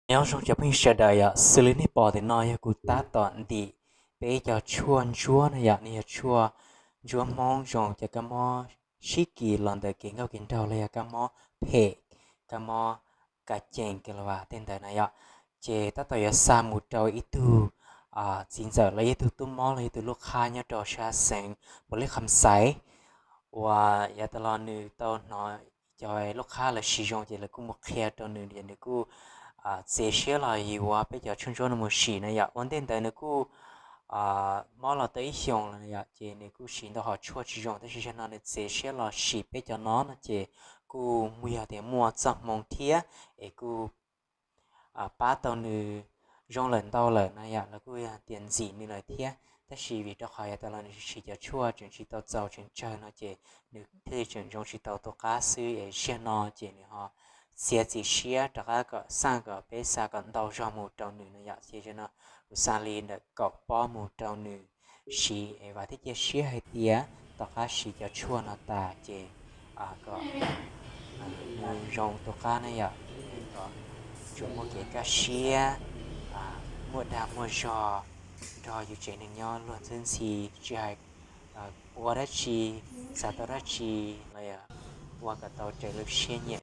Nyob zoo cov phooj ywg sawv daws yom, xws li nej pom ntawm no yog kuv tab tom ntim peb cov tshuaj ntsuab no yom, nws yog tshuaj ntsuab Hmoob zoo cov kab mob sib kis los ntawm kev nkauj kev nraug los yog kab mob phem, kab mob ka cees ka la vas tej ntawd na yom. Ces tab tom yuav xa mus rau ib tug txiv ntxawm los ib tug tub mob los ib tug lub qhab nyob rau sab xeev Npaus Lis Kham Xais, uas yav tas los nws tau hnov cov lub qhab lawv siv zoo ces lawv kuj mus qhia rau nws, nws kuj txiav siab los yuav peb cov tshuaj ntsuab no mus sim na yom. Ua ntej ntawd nws kuj mob los tau ib xyoos los yom, ces nws kuj siv ntau hom tshuaj tsis zoo, tab sis zaum no nws txiav siab los sim peb cov no no ces kuj muaj, yog tias muaj txoj hmoo thiab es kuj pab tau nws zoo lawm ntau lawm na yom, los kuj yog tias ntxim nws lawm thiab. Tab sis vim rau qhov yav tas los nws siv cov tshuaj tseem tsis tau txaus tseem tsawg no ces nws thiaj li tseem zoo tsis tau tus qab xwb, es zaum no ces nws ho txiav txim siab rov qab kom xaj kom peb xa kom ntau zog mus rau nws no yom. Ces zaum no kuv xa li ntawm kaum pob mus rau nws siv es vam thiab cia siab hais tias tom qab siv cov tshuaj no tas ces kom nws zoo tus qab na yom, kom tsuas muaj kev kaj siab, muaj dag muaj zog nrog yus tsev neeg nyob luag ntxhi ntxhi, tsis hais ua dab tsi, xav tau dab tsi los ua kom tau raws lub siab nyiam.